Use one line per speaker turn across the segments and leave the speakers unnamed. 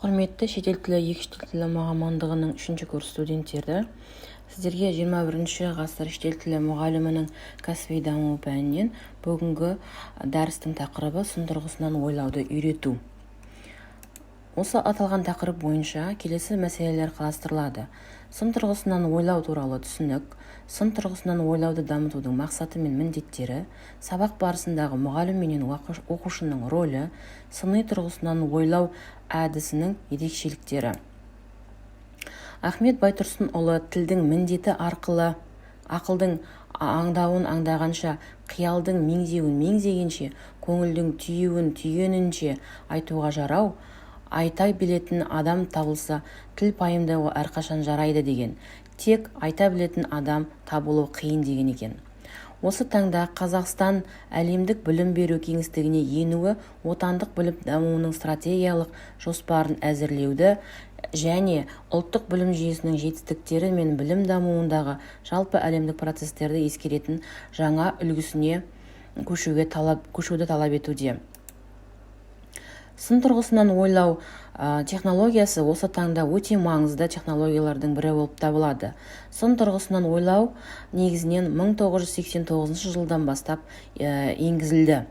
Құрметті шетел тілі екі шетел тілі мамандығының үшінші курс студенттері! Сіздерге 21-ші ғасыр шетел тілі мұғалімінің кәсіби дамуы пәнінен бүгінгі дәрістің тақырыбы: сын тұрғысынан ойлауды үйрету. Осы аталған тақырып бойынша келесі мәселелер қарастырылады: сын тұрғысынан ойлау туралы түсінік, сын тұрғысынан ойлауды дамытудың мақсаты мен міндеттері, сабақ барысындағы мұғалім менен оқушының рөлі, сыни тұрғысынан ойлау әдісінің ерекшеліктері. Ахмет Байтұрсынұлы: «Тілдің міндеті арқылы ақылдың аңдауын аңдағанша, қиялдың меңзеуін меңзегенше, көңілдің түюін түйгенінше айтуға жарау, айта білетін адам табылса, тіл пайымдауға әрқашан жарайды», – деген. Тек айта білетін адам табылу қиын деген екен. Осы таңда Қазақстан әлемдік білім беру кеңістігіне енуі отандық білім дамуының стратегиялық жоспарын әзірлеуді және ұлттық білім жүйесінің жетістіктері мен білім дамуындағы жалпы әлемдік процестерді ескеретін жаңа үлгісіне көшуді талап етуде. Сын тұрғысынан ойлау технологиясы осы таңда өте маңызды технологиялардың бірі болып табылады. Сын тұрғысынан ойлау негізінен 1989 жылдан бастап енгізілді.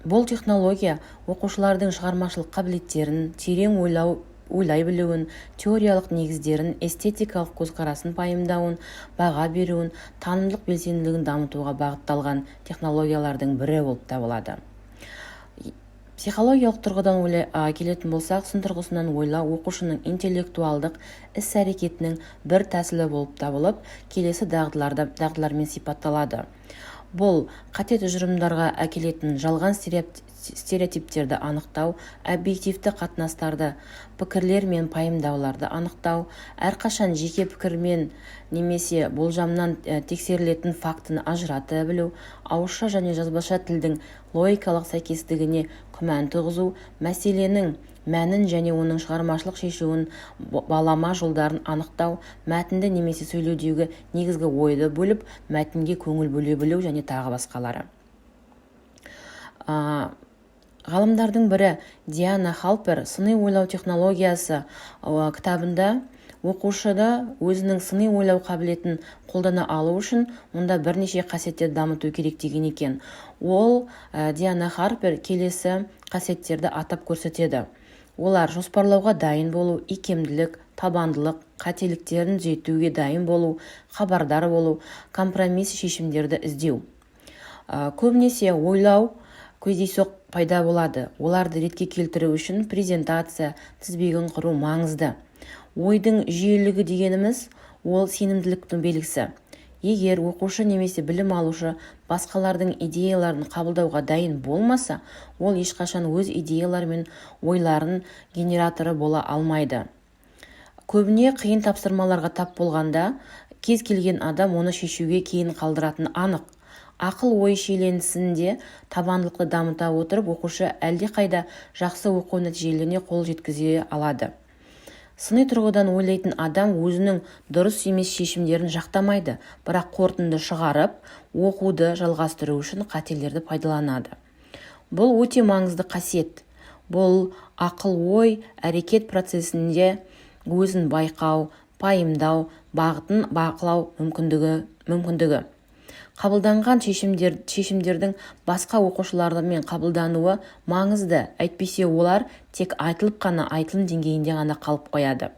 Бұл технология оқушылардың шығармашылық қабілеттерін, терең ойлай білуін, теориялық негіздерін, эстетикалық көзқарасын, пайымдауын, баға беруін, танымдық белсенділігін дамытуға бағытталған технологиялардың бірі болып табылады. Психологиялық тұрғыдан келетін болсақ, сын тұрғысынан ойлау оқушының интеллектуалдық іс-әрекетінің бір тәсілі болып табылып, келесі дағдылармен сипатталады. Бұл қате тұжырымдарға әкелетін жалған стереотиптерді анықтау, объективті қатынастарды, пікірлер мен пайымдауларды анықтау, әрқашан жеке пікірмен немесе болжамнан тексерілетін фактіні ажырата білу, ауызша және жазбаша тілдің логикалық сәйкестігіне күмән туғызу, мәселенің мәнін және оның шығармашылық шешуін балама жолдарын анықтау, мәтінді немесе сөйлеудегі негізгі ойды бөліп, мәтінге көңіл бөле білу және тағы басқалары. Ғалымдардың бірі Диана Халпер «Сыни ойлау технологиясы» кітабында оқушыда өзінің сыни ойлау қабілетін қолдана алу үшін онда бірнеше қасиеттерді дамыту керек деген екен. Ол Диана Харпер келесі қасиеттерді атап көрсетеді. Олар: жоспарлауға дайын болу, икемділік, табандылық, қателіктерін түзетуге дайын болу, хабардар болу, компромисс шешімдерді іздеу. Көбінесе ойлау кездейсоқ пайда болады. Оларды ретке келтіру үшін презентация тізбегін құру маңызды. Ойдың жүйелілігі дегеніміз – ол сенімділіктің белгісі. Егер оқушы немесе білім алушы басқалардың идеяларын қабылдауға дайын болмаса, ол ешқашан өз идеялары мен ойларын генераторы бола алмайды. Көбіне қиын тапсырмаларға тап болғанда кез келген адам оны шешуге кейін қалдыратыны анық. Ақыл ой шиеленісінде табандылықты дамыта отырып, оқушы әлдеқайда жақсы оқу нәтижелеріне қол жеткізе алады. Сыни тұрғыдан ойлайтын адам өзінің дұрыс емес шешімдерін жақтамайды, бірақ қорытынды шығарып, оқуды жалғастыру үшін қателерді пайдаланады. Бұл өте маңызды қасиет. Бұл ақыл-ой әрекет процесінде өзін байқау, пайымдау, бағытын бақылау мүмкіндігі. Қабылданған шешімдердің басқа оқушылармен қабылдануы маңызды, әйтпесе олар тек айтылып қана, айтылым деңгейінде ғана қалып қояды.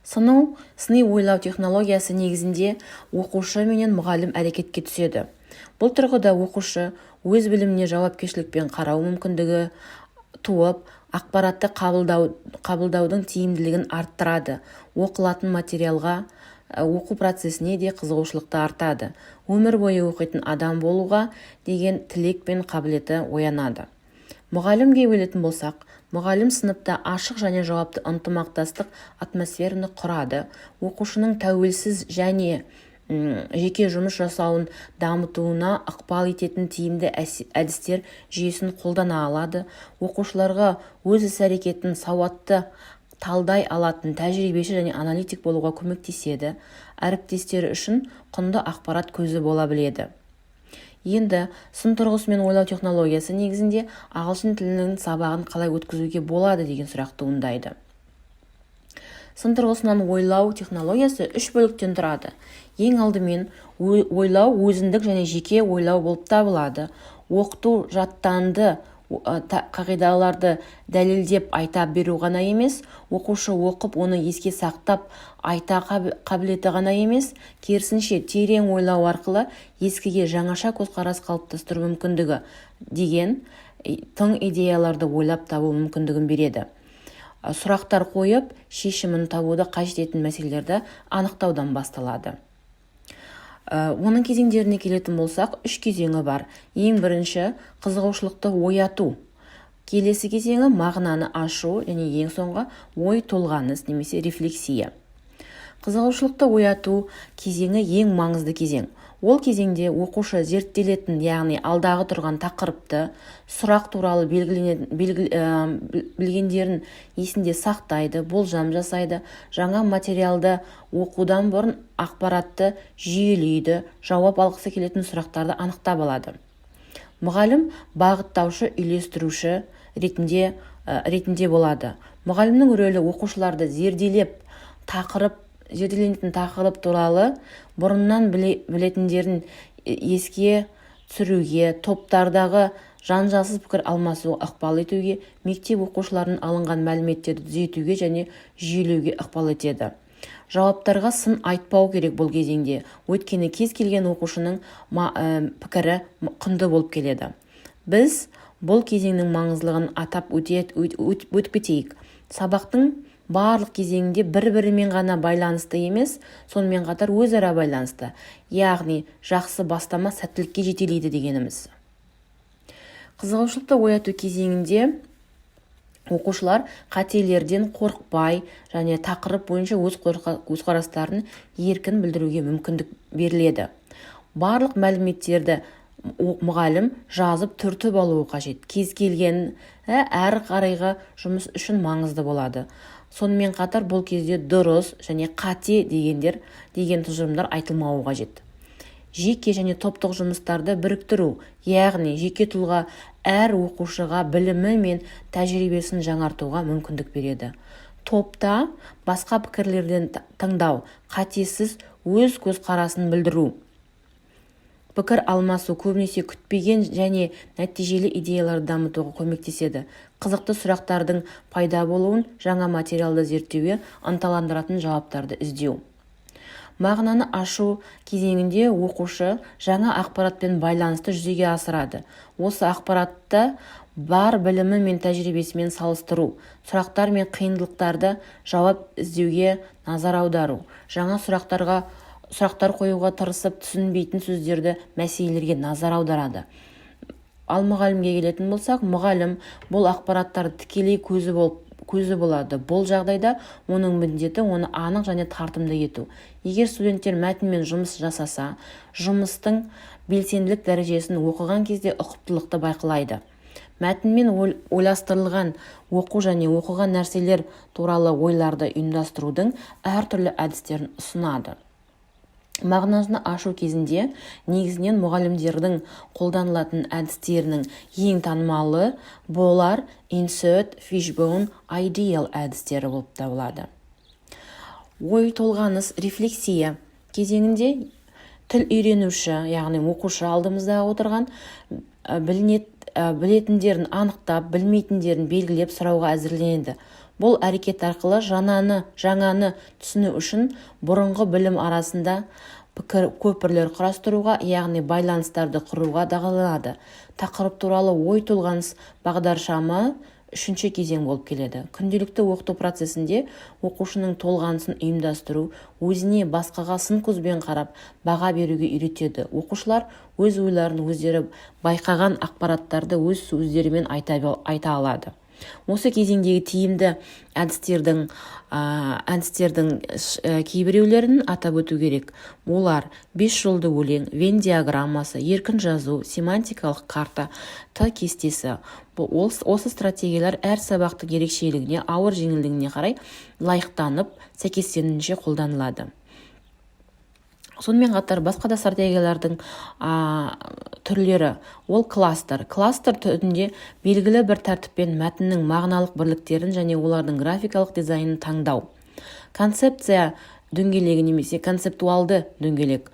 Сыни ойлау технологиясы негізінде оқушы менен мұғалім әрекетке түседі. Бұл тұрғыда оқушы өз біліміне жауапкершілікпен қарау мүмкіндігі туып, ақпаратты қабылдаудың тиімділігін арттырады, оқылатын материалға, оқу процесіне де қызығушылықты артады, өмір бойы оқитын адам болуға деген тілек пен қабілеті оянады. Мұғалімге келетін болсақ, мұғалім сыныпта ашық және жауапты ынтымақтастық атмосфераны құрады, оқушының тәуелсіз және жеке жұмыс жасауын дамытуына ықпал ететін тиімді әдістер жүйесін қолдана алады, оқушыларға өз іс-әрекетін сауатты талдай алатын тәжірибеші және аналитик болуға көмектеседі, әріптестері үшін құнды ақпарат көзі бола біледі. Енді сын тұрғысымен ойлау технологиясы негізінде ағылшын тілінің сабағын қалай өткізуге болады деген сұрақ туындайды. Сын тұрғысынан ойлау технологиясы үш бөліктен тұрады. Ең алдымен, ойлау өзіндік және жеке ойлау болып табылады. Оқыту жаттанды қағидаларды дәлелдеп айта беру ғана емес, оқушы оқып, оны еске сақтап айта қабілеті ғана емес, керісінше, терең ойлау арқылы ескіге жаңаша көзқарас қалыптастыру мүмкіндігі деген тың идеяларды ойлап табу мүмкіндігін береді. Сұрақтар қойып, шешімін табуды қажет ететін мәселелерді анықтаудан басталады. Оның кезеңдеріне келетін болсақ, үш кезеңі бар. Ең бірінші – қызығушылықты ояту, келесі кезеңі – мағынаны ашу және ең соңғы – ой толғаныс немесе рефлексия. Қызығушылықты ояту кезеңі – ең маңызды кезең. Ол кезеңде оқушы зерттелетін, яғни алдағы тұрған тақырыпты, сұрақ туралы білгендерін есінде сақтайды, болжам жасайды, жаңа материалды оқудан бұрын ақпаратты жүйелейді, жауап алғысы келетін сұрақтарды анықтап алады. Мұғалім бағыттаушы, үйлестіруші ретінде болады. Мұғалімнің рөлі оқушыларды зерделеп тақырып зерделенетін тақырып туралы бұрыннан білетіндерін еске түсіруге, топтардағы жанжалсыз пікір алмасуға ықпал етуге, мектеп оқушыларынан алынған мәліметтерді түзетуге және жүйелеуге ықпал етеді. Жауаптарға сын айтпау керек бұл кезеңде, өйткені кез келген оқушының пікірі құнды болып келеді. Біз бұл кезеңнің маңыздылығын атап өтіп кетейік. Сабақтың барлық кезеңінде бір-бірімен ғана байланысты емес, сонымен қатар өзара байланысты, яғни жақсы бастама сәттілікке жетелейді дегеніміз. Қызығушылықты ояту кезеңінде оқушылар қателерден қорықпай және тақырып бойынша өз көзқарастарын еркін білдіруге мүмкіндік беріледі. Барлық мәліметтерді мұғалім жазып, түртіп алуы қажет. Кез келген әрі қарайғы жұмыс үшін маңызды болады. Сонымен қатар бұл кезде дұрыс және қате деген тұжырымдар айтылмауы қажет. Жеке және топтық жұмыстарды біріктіру, яғни жеке тұлға әр оқушыға білімі мен тәжірибесін жаңартуға мүмкіндік береді. Топта басқа пікірлерден тыңдау, қатесіз өз көзқарасын білдіру, пікір алмасу көбінесе күтпеген және нәтижелі идеяларды дамытуға көмектеседі, қызықты сұрақтардың пайда болуын, жаңа материалды зерттеуге ынталандыратын жауаптарды іздеу. Мағынаны ашу кезеңінде оқушы жаңа ақпаратпен байланысты жүзеге асырады. Осы ақпаратты бар білімі мен тәжірибесімен салыстыру, сұрақтар мен қиындықтарды жауап іздеуге назар аудару, жаңа сұрақтар қоюға тырысып, түсінбейтін сөздерді, мәселелерге назар аударады. Ал мұғалімге келетін болсақ, мұғалім бұл ақпараттарды тікелей көзі болады. Бұл жағдайда оның міндеті – оны анық және тартымды ету. Егер студенттер мәтінмен жұмыс жасаса, жұмыстың белсенділік дәрежесін, оқыған кезде ұқыптылықты байқалайды. Мәтінмен ойластырылған оқу және оқыған нәрселер туралы ойларды ұйымдастырудың әртүрлі әдістерін ұсынады. Мағынасын ашу кезінде негізінен мұғалімдердің қолданылатын әдістерінің ең танымалы болар Insert, Fishbone, Ideal әдістері болып табылады. Ой толғаныс, рефлексия кезеңінде тіл үйренуші, яғни оқушы, алдымызда отырған білетіндерін анықтап, білмейтіндерін белгілеп, сұрауға әзірленеді. Бұл әрекет арқылы жаңаны түсіну үшін бұрынғы білім арасында пікір көпірлер құрастыруға, яғни байланыстарды құруға дағдыланады. Тақырып туралы ой толғаныс бағдаршамы үшінші кезең болып келеді. Күнделікті оқыту процесінде оқушының толғанысын ұйымдастыру, өзіне, басқаға сын көзбен қарап, баға беруге үйретеді. Оқушылар өз ойларын, өздері байқаған ақпараттарды өз сөздерімен айта алады. Осы кезеңдегі тиімді әдістердің кейбіреулерін атап өту керек. Олар: бес жолды өлең, Венн диаграммасы, еркін жазу, семантикалық карта, Т кестесі. Осы стратегиялар әр сабақтың ерекшелігіне, ауыр жеңілдігіне қарай лайықтанып, сәйкестенінше қолданылады. Сонымен қатар басқа да стратегиялардың түрлері ол кластер. Кластер түрінде белгілі бір тәртіппен мәтіннің мағыналық бірліктерін және олардың графикалық дизайнын таңдау. Концепция дөңгелегі немесе концептуалды дөңгелек.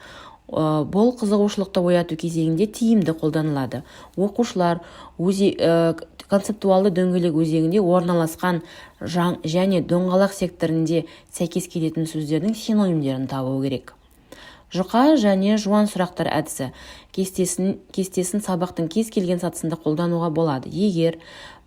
Бұл қызығушылықты ояту кезеңінде тиімді қолданылады. Оқушылар концептуалды дөңгелек өзегінде орналасқан және доңғалақ секторінде сәйкес келетін сөздердің синонимдерін табу керек. Жұқа және жуан сұрақтар әдісі кестесін сабақтың кез келген сатысында қолдануға болады. Егер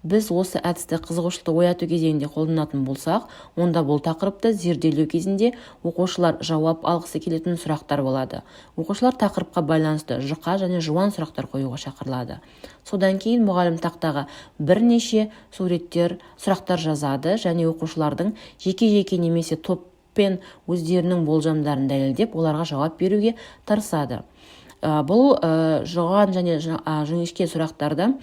біз осы әдісті қызығушылықты ояту кезеңінде қолданатын болсақ, онда бұл тақырыпты зерделеу кезінде оқушылар жауап алғысы келетін сұрақтар болады. Оқушылар тақырыпқа байланысты жұқа және жуан сұрақтар қоюға шақырылады. Содан кейін мұғалім тақтаға бірнеше суреттер, сұрақтар жазады және оқушылардың жеке-жеке немесе топпен өздерінің болжамдарын дәлелдеп, оларға жауап беруге тырысады. Бұл жуан және жіңішке сұрақтарды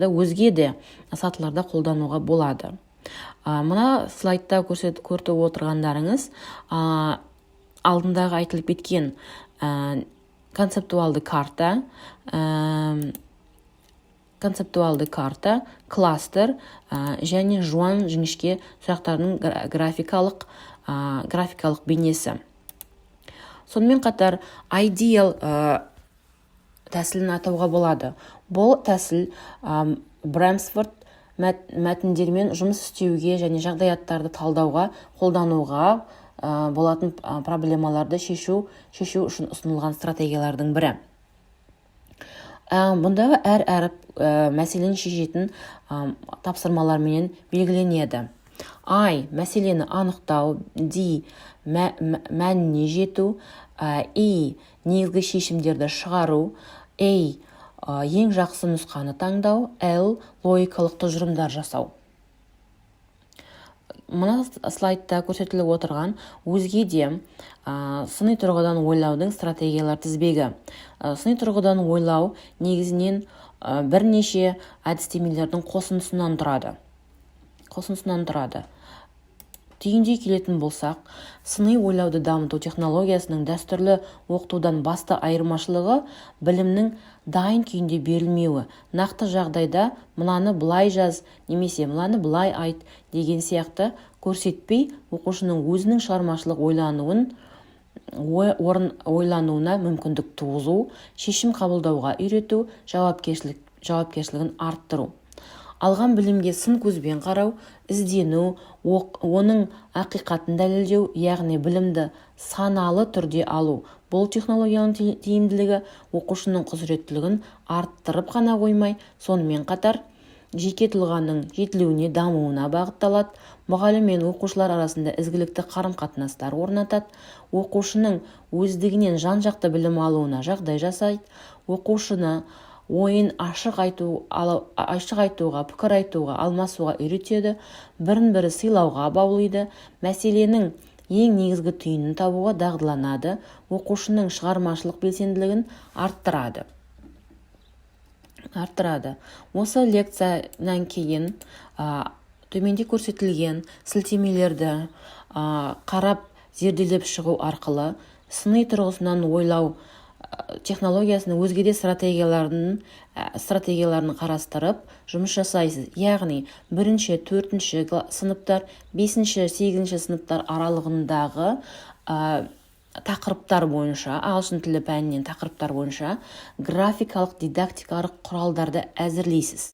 өзге де сатыларда қолдануға болады. Мына слайдта көріп отырғандарыңыз алдындағы айтылып кеткен концептуалды карта, кластер және жуан, жіңішке сұрақтардың графикалық бейнесі. Сонымен қатар IDEAL тәсілін атауға болады. Бұл тәсіл Брэмсфорд мәтіндермен жұмыс істеуге және жағдаяттарды талдауға қолдануға болатын проблемаларды шешу үшін ұсынылған стратегиялардың бірі. Бұндағы әр әріп мәселені шешетін тапсырмаларменен белгіленеді. I – мәселені анықтау, D – мәніне жету, E – негізгі шешімдерді шығару, A – ең жақсы нұсқаны таңдау, L – логикалық тұжырымдар жасау. Мына слайдта көрсетіліп отырған өзге де сыни тұрғыдан ойлаудың стратегиялар тізбегі. Сыни тұрғыдан ойлау негізінен бірнеше әдістемелердің қосындысынан тұрады. Түйіндей келетін болсақ, сыни ойлауды дамыту технологиясының дәстүрлі оқытудан басты айырмашылығы – білімнің дайын күйінде берілмеуі, нақты жағдайда мынаны былай жаз немесе мынаны былай айт деген сияқты көрсетпей, оқушының өзінің шығармашылық ойлануына мүмкіндік туғызу, шешім қабылдауға үйрету, жауапкершілігін арттыру, алған білімге сын көзбен қарау, іздену, оның ақиқатын дәлелдеу, яғни білімді саналы түрде алу. Бұл технологияның тиімділігі оқушының құзыреттілігін арттырып қана қоймай, сонымен қатар жеке тұлғаның жетілуіне, дамуына бағытталады, мұғалім мен оқушылар арасында ізгілікті қарым-қатынастар орнатады, оқушының өздігінен жан-жақты білім алуына жағдай жасайды, оқушыны ойын ашық айтуға, пікір айтуға, алмасуға үйретеді, бірін-бірі сыйлауға баулиды, мәселенің ең негізгі түйінін табуға дағдыланады, оқушының шығармашылық белсенділігін арттырады. Осы лекциядан кейін төменде көрсетілген сілтемелерді қарап, зерделеп шығу арқылы сыни тұрғысынан ойлау технологиясының өзге де стратегияларын қарастырып жұмыс жасайсыз. Яғни бірінші, төртінші сыныптар, бесінші, сегізінші сыныптар аралығындағы тақырыптар бойынша, ағылшын тілі пәнінен тақырыптар бойынша графикалық дидактикалық құралдарды әзірлейсіз.